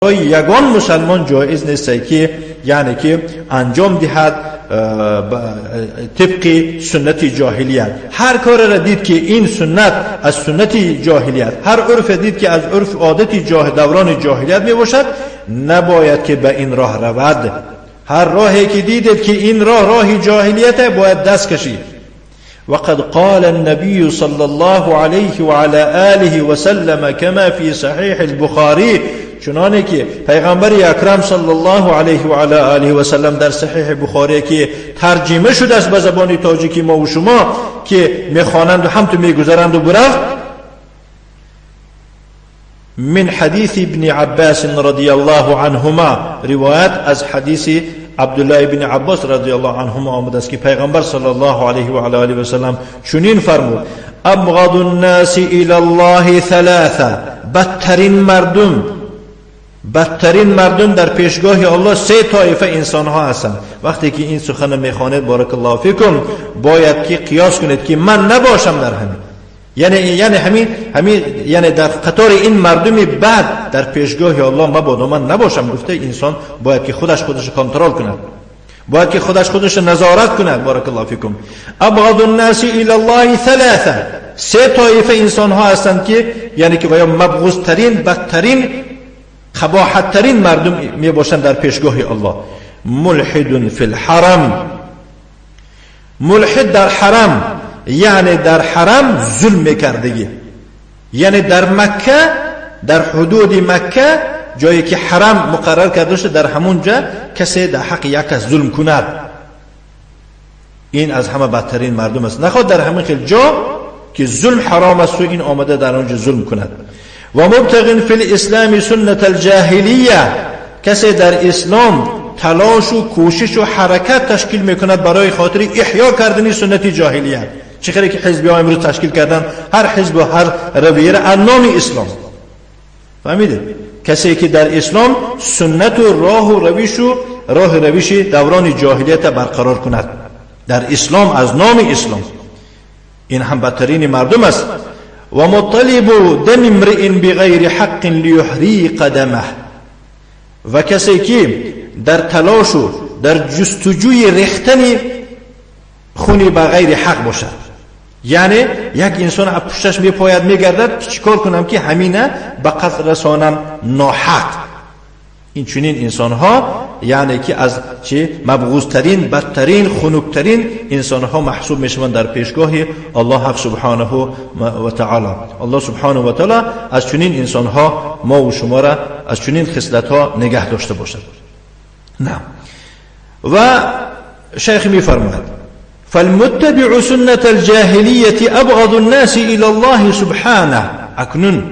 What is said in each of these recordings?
Ягон мусалмон ҷоиз нест, ки яъне ки анҷом диҳад тибқи суннати ҷоҳилият. Ҳар кореро дид, ки ин суннат аз суннати ҷоҳилият, ҳар урфе дид, ки аз урф одати даврони ҷоҳилият мебошад, набояд ки ба ин роҳ равад. Ҳар роҳе ки дидед, ки ин роҳ роҳи ҷоҳилият, бояд даст кашид. وقد قال النبي صلى الله عليه وعلى آله وسلم كما في صحيح البخاري، چنانه که پیغمبر اکرم صلی الله علیه و علی آله و سلم در صحیح بخاری که ترجمه شده است به زبان تاجیکی ما و شما که میخوانند و هم تو میگذرند و برفت، من حدیث ابن عباس رضی الله عنهما، روایت از حدیث عبدالله ابن عباس رضی الله عنهما آمده است که پیغمبر صلی الله علیه و علی آله و سلم چنین فرمود: ابغض الناس الى الله ثلاثه، بدترین مردم در پیشگاه الله سه طایفه انسان ها هستند. وقتی که این سخن میخوانید، بارک الله فیکم، باید که قیاس کنید که من نباشم در همین، یعنی همین یعنی در قطار این مردم بد در پیشگاه الله مبادا من نباشم گفته انسان باید که خودش خودش کنترل کند، باید که خودش خودش نظارت کند. بارک الله فیکم. ابغض الناس الى الله ثلاثه، سه طایفه انسان ها هستند که یعنی که یا مبغوض ترین، بدترین، قباحت ترین مردم می باشند در پیشگاه الله. ملحد فی الحرم، ملحد در حرم، یعنی در حرم ظلم میکردگی، یعنی در مکه، در حدود مکه، جایی که حرم مقرر کرده شده، در همونجا کسی در حق یک کس ظلم کند، این از همه بدترین مردم است. نخواد در همین خیلی جا که ظلم حرام است و این آمده در آنجا ظلم کند. و مبتغ فی الاسلام سنة الجاهلیه، کسی در اسلام تلاش و کوشش و حرکت تشکیل میکند برای خاطر احیا کردن سنت جاهلیت، چه خیلی که حزبی ها امروز تشکیل کردن، هر حزب و هر رویه را نام اسلام. فهمیده؟ کسی که در اسلام سنت و راه و روش و راه روش دوران جاهلیت برقرار کند در اسلام از نام اسلام، این هم بدترین مردم است. و مطلب دم امرئ بغیر حق لیحریق دمه، و کسی که در تلاش و در جستجوی ریختن خونی بغیر حق باشد، یعنی یک انسان از پشتش میپاید، میگردد که چیکار کنم که همینه به قتل رسانم ناحق، این چنین انسان ها یعنی که از چه مبغوضترین، بدترین، خنکترین انسان ها محسوب میشوند در پیشگاه الله حق سبحانه و تعالی. الله سبحانه و تعالی از چنین انسان ها ما و شما را از چنین خصلت ها نگه داشته باشد. نه و شیخ میفرماید: فالمتبع سنة الجاهلية أبغض الناس إلى الله سبحانه. اکنون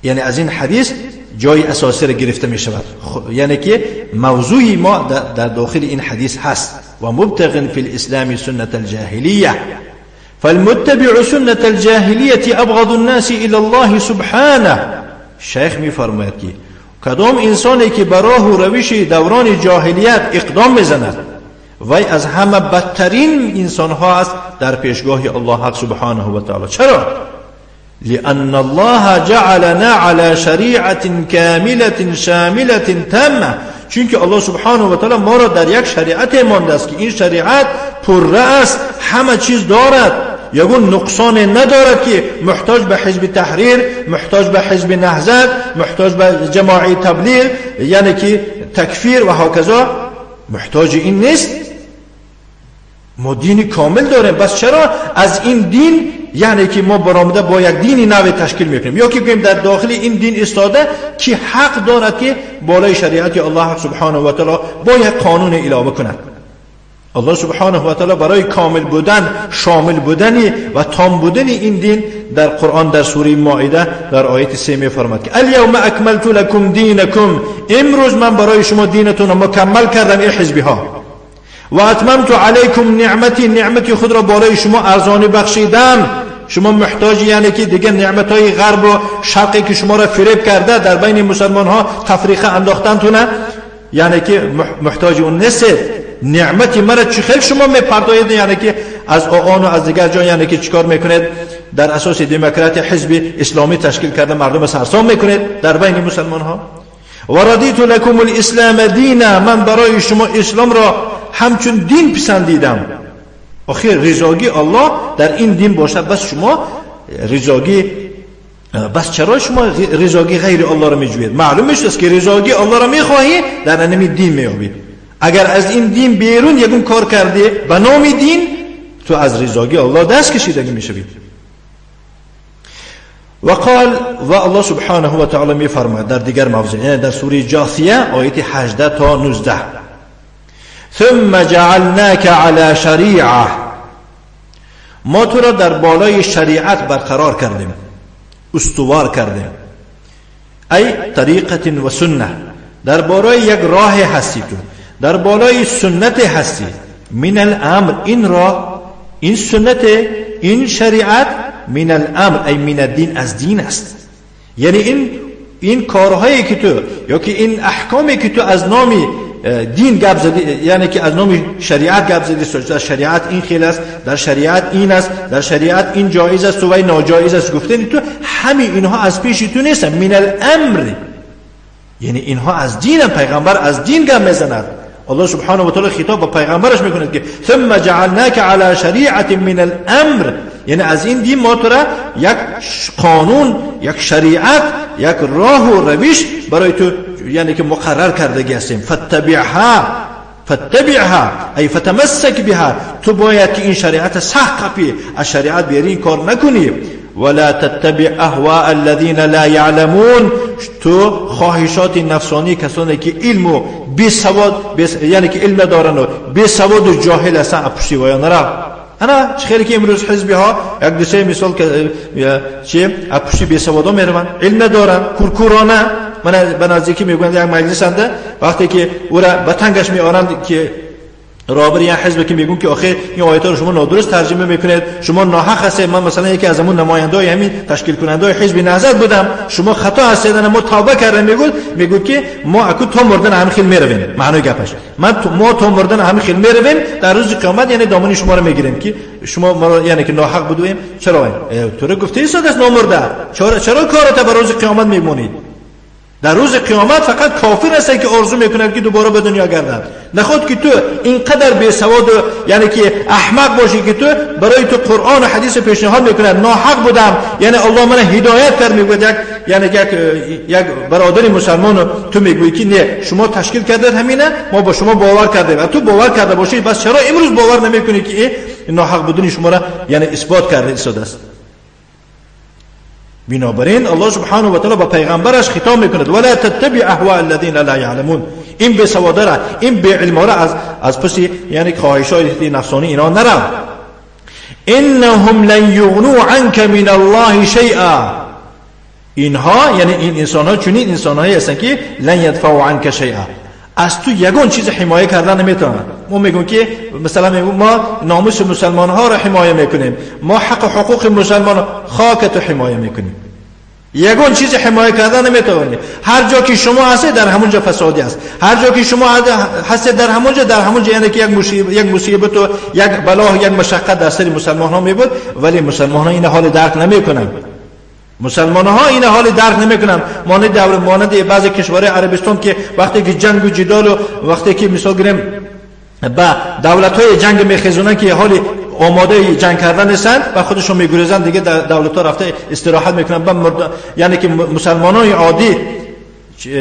یعنی از این حدیث جای اساسی را گرفته می شود، یعنی که موضوع ما در داخل این حدیث هست. و مبتغ فی الاسلام سنة الجاهلیه، فالمتبع سنة الجاهلیة ابغض الناس الى الله سبحانه. شیخ می فرماید که کدام انسانی که به راه و روش دوران جاهلیت اقدام میزند، وی از همه بدترین انسان ها است در پیشگاه الله حق سبحانه و تعالی. چرا؟ لأن الله جعلنا على شريعة كاملة شاملة تامة، چونکه الله سبحانه و تعالی ما را در یک شریعت مانده است که این شریعت پره است، همه چیز دارد، یگون نقصان ندارد که محتاج به حزب تحریر، محتاج به حزب نهضت، محتاج به جماعی تبلیغ، یعنی که تکفیر و هکذا، محتاج این نیست. ما دین کامل داریم. بس چرا از این دین یعنی که ما برآمده با یک دین نو تشکیل میکنیم، یا که گوییم در داخل این دین استاده که حق دارد که بالای شریعت الله سبحانه و تعالی با یک قانون اعلام کند؟ الله سبحانه و تعالی برای کامل بودن، شامل بودن و تام بودن این دین در قرآن در سوره مائده در آیت 3 میفرماد که الیوم اکملت لکم دینکم، امروز من برای شما دینتون مکمل کردم ای حزبی ها، و اتممت علیکم نعمتی، نعمتی خود را بالای شما ارزانی بخشیدم. شما محتاج یعنی که دیگه نعمت های غرب و شرقی که شما را فریب کرده، در بین مسلمان ها تفریقه انداختن تونه، یعنی که محتاج اون نیستید. نعمتی مرا چه خیلی شما میپردازید، یعنی که از آن و از دیگر جا، یعنی که چیکار میکنید؟ در اساس دموکراتی حزب اسلامی تشکیل کرده مردم سرسام میکنید در بین مسلمان ها. و رضیت لکم الاسلام دینا، من برای شما اسلام را همچون دین پسندیدم. آخر رضاگی الله در این دین باشد، بس شما رضاگی، بس چرا شما رضاگی غیر الله را میجویید؟ معلوم است که رضاگی الله را میخواهی در انمی دین میابید. اگر از این دین بیرون یکون کار کردی به نام دین، تو از رضاگی الله دست کشیدگی میشوید. و قال، و الله سبحانه و تعالی میفرماید در دیگر موضع، یعنی در سوره جاثیه آیت 18 تا 19: ثم جعلناک علی شریعه، ما تو را در بالای شریعت برقرار کردیم، استوار کردیم، ای طریقت و سنه، در بالای یک راه هستی، تو در بالای سنت هستی. من الامر، این راه، این سنت، این شریعت، من الامر ای من الدین، از دین است. یعنی این کارهایی که تو یا که این احکامی که تو از نام دین گپ زدی، یعنی که از نام شریعت گپ زدی، در شریعت این خیل است، در شریعت این است، در شریعت این جایز است و ناجایز است، گفتن تو همین اینها از پیش تو نیست. من الامر یعنی اینها از دین، پیغمبر از دین گپ میزند. الله سبحانه و تعالی خطاب به پیغمبرش میکند که ثم جعلناک علی شریعت من الامر، یعنی از این دین ما تو را یک قانون، یک شریعت، یک راه و روش برای تو یعنی که مقرر کردگی هستیم. فاتبعها، فاتبعها ای فتمسک بها، تو باید که این شریعت سخت قپی، از شریعت بیرین کار نکنی. ولا تتبع اهواء الذين لا يعلمون، تو خواهشات نفسانی کسانی که علم و بی سواد، یعنی که علم ندارن و بی سواد و جاهل هستن، پشتی و نرو. انا خیلی که امروز حزبی ها یک دو سه مثال که چه پشتی بی سوادا میروند، علم ندارن، کورکورانه. من به نزدیکی میگویند یک مجلس انده وقتی که او را به تنگش میآرند که رابر یه حزب که میگون که آخه این آیات رو شما نادرست ترجمه میکنید، شما ناحق هستید، من مثلا یکی از همون نماینده‌های همین تشکیل کننده حزب نهضت بودم، شما خطا هستید، ما توبه کردم. میگود که ما اكو تا مردن همین خیل میرویم. معنای گپش ما تا مردن همین خیل میرویم، در روز قیامت یعنی دامن شما رو میگیریم که شما ما یعنی که ناحق بودیم. چرا تو رو گفته ایستاد از نامرده، چرا کارت به روز قیامت میمونید؟ در روز قیامت فقط کافر هست که آرزو میکند که دوباره به دنیا گردد. نخواد که تو اینقدر بی سواد، یعنی که احمق باشی که تو برای تو قرآن و حدیث پیشنهاد میکند ناحق بودم، یعنی الله من هدایت کرد. میگوید یک یعنی یک برادر مسلمان تو میگویی که نه شما تشکیل کردید همینه، ما با شما باور کردیم و تو باور کرده باشی، بس چرا امروز باور نمیکنی که ناحق بودن شما را یعنی اثبات کرده ایستاده است؟ بنابراین الله سبحانه و تعالی با پیغمبرش خطاب میکند ولا تتبع اهواء الذين لا يعلمون، این بی سواده را، این بی علم را از پس یعنی خواهش‌های نفسانی اینا نرو. انهم لن یغنوا عنك من الله شیئا، اینها یعنی این انسان ها چنین انسان هایی هستند که لن یدفعوا عنك شیئا، از تو یگان چیز حمایه کردن نمیتونن. ما میگیم که مثلا میگیم ما ناموس مسلمان ها را حمایه میکنیم، ما حق حقوق مسلمان خاک تو حمایه میکنیم، یگان چیز حمایه کردن نمیتونی. هر جا که شما هستید در همونجا فسادی است، هر جا که شما هستید در همونجا یعنی که یک مصیبت و یک بلا یک مشقت در سر مسلمان ها میبود، ولی مسلمان ها این حال درک نمیکنن. مسلمان ها این حال درک نمیکنن. مانند بعضی کشورهای عربستان که وقتی که جنگ و جدال و وقتی که مثال گیریم با دولت های جنگ میخیزونن که حال آماده جنگ کردن نیستند و خودشون میگریزن دیگه، دولت ها رفته استراحت میکنن، یعنی که مسلمان های عادی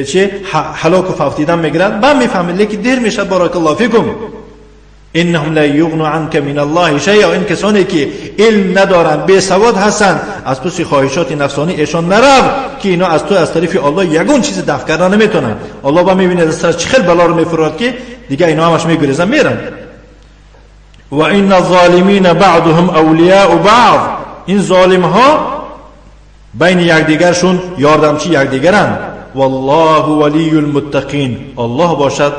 چه هلاک و فوتیدن میگیرن. با میفهمید لیکن دیر میشه. بارک الله فیکم. انهم لا یغنوا عنك من الله شیئا، این کسانی که علم ندارن، بی سواد هستند، از پس خواهشات نفسانی ایشان نرو که اینا از تو از طرف الله یگون چیز دفع کردن نمیتونن. الله با میبینه از سر چه بلا رو میفراد که دیگه اینا همش میگریزن میرن. و ان الظالمین بعضهم اولیاء بعض، این ظالم ها بین یکدیگرشون یاردمچی یکدیگرند. والله ولی المتقین، الله باشد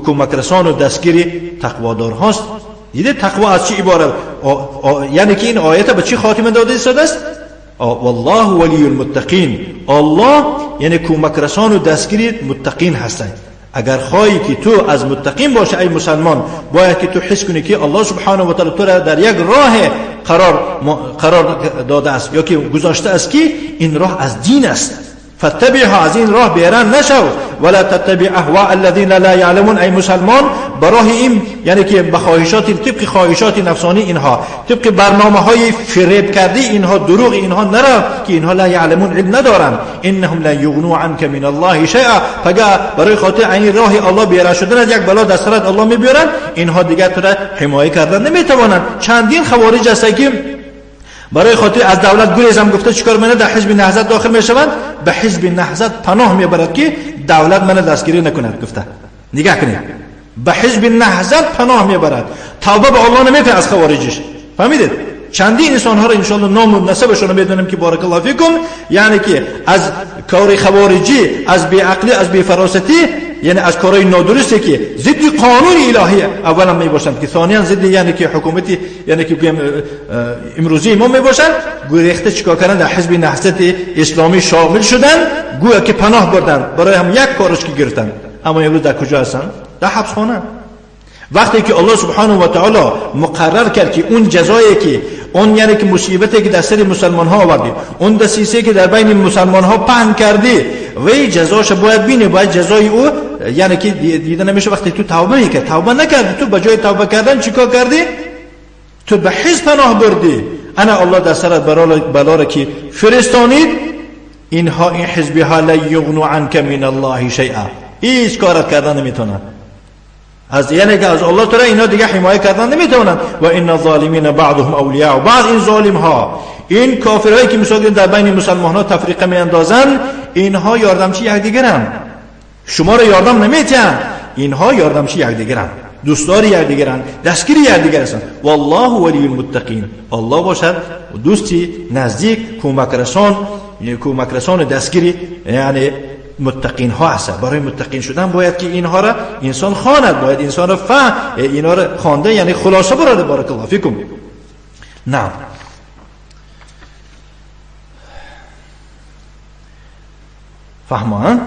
کمک رسان و دستگیری تقوادار هاست. دیده تقوا از چی عبارت؟ یعنی که این آیت به چی خاتمه داده است؟ والله ولی المتقین، الله یعنی کمک رسان و دستگیری متقین هستند. اگر خواهی که تو از متقین باشه ای مسلمان، باید که تو حس کنی که الله سبحانه و تعالی تو را در یک راه قرار داده است یا که گذاشته است که این راه از دین است. فاتبعها، از این راه بیرن نشو. ولا تتبع اهواء الذين لا يعلمون. ای مسلمان براه این یعنی که به خواهشات، طبق خواهشات نفسانی اینها، طبق برنامه های فریب کرده اینها، دروغ اینها نرو که اینها لا یعلمون، علم ندارند. انهم لا یغنوا عنك من الله شیئا. پگه برای خاطر این راه الله بیرن شدن از یک بلا در سرت الله میبیارن، اینها دیگر تو را حمایه کردن نمیتوانند. چندین خوارج هست که برای خاطر از دولت گریزم گفته چیکار منه در حزب نهضت داخل میشوند، به حزب نهضت پناه میبرد که دولت من دستگیری نکند. گفته نگاه کنید، به حزب نهضت پناه میبرد، توبه به الله نمیکنه از خوارجش. فهمیدید؟ چندین انسان ها را ان شاء الله نام و نسبشون رو میدونم که بارک الله فیکم، یعنی که از کار خوارجی، از بیعقلی، از بیفراستی، یعنی از کارهای نادرستی که ضد قانون الهی اولا میباشند، که ثانیا ضد یعنی که حکومتی یعنی که امروزی ما میباشند، گریخته چیکار کردن؟ در حزب نهضت اسلامی شامل شدن، گویا که پناه بردن برای هم یک کارش که گرفتن. اما امروز در کجا هستن؟ در حبس خانه. وقتی که الله سبحانه و تعالی مقرر کرد که اون جزایی که اون یعنی که مصیبتی که در سر مسلمان ها آوردی، اون دسیسه که در بین مسلمان ها پهن کردی، وی جزاش باید بینی، باید جزای او یعنی که دیده نمیشه. وقتی تو توبه میکرد، توبه نکردی، تو به جای توبه کردن چیکار کردی؟ تو به حزب پناه بردی. انا الله در سرت بلا را که فرستانید، اینها این حزبی ها لا یغنوا عنک من الله شیئا، هیچ کارت کردن نمیتونن. از یعنی که از الله تعالی اینا دیگه حمایه کردن نمیتونن. و ان الظالمین بعضهم اولیاء بعض. این ظالم ها، این کافرهایی که مثلا در بین مسلمان ها تفریقه میاندازن، اینها یاردمچی یکدیگرن، شما را یاردم نمیتن، اینها یاردمچی یکدیگرن، دوستدار یکدیگرن، دستگیر یکدیگر هستند. والله ولی المتقین. الله باشد دوستی نزدیک، کمک رسان، کمک رسان دستگیری یعنی متقین ها هست. برای متقین شدن باید که اینها را انسان خواند، باید انسان را فهم، اینها را خوانده یعنی خلاصه برده. بارک الله فیکم. نعم. فهمه؟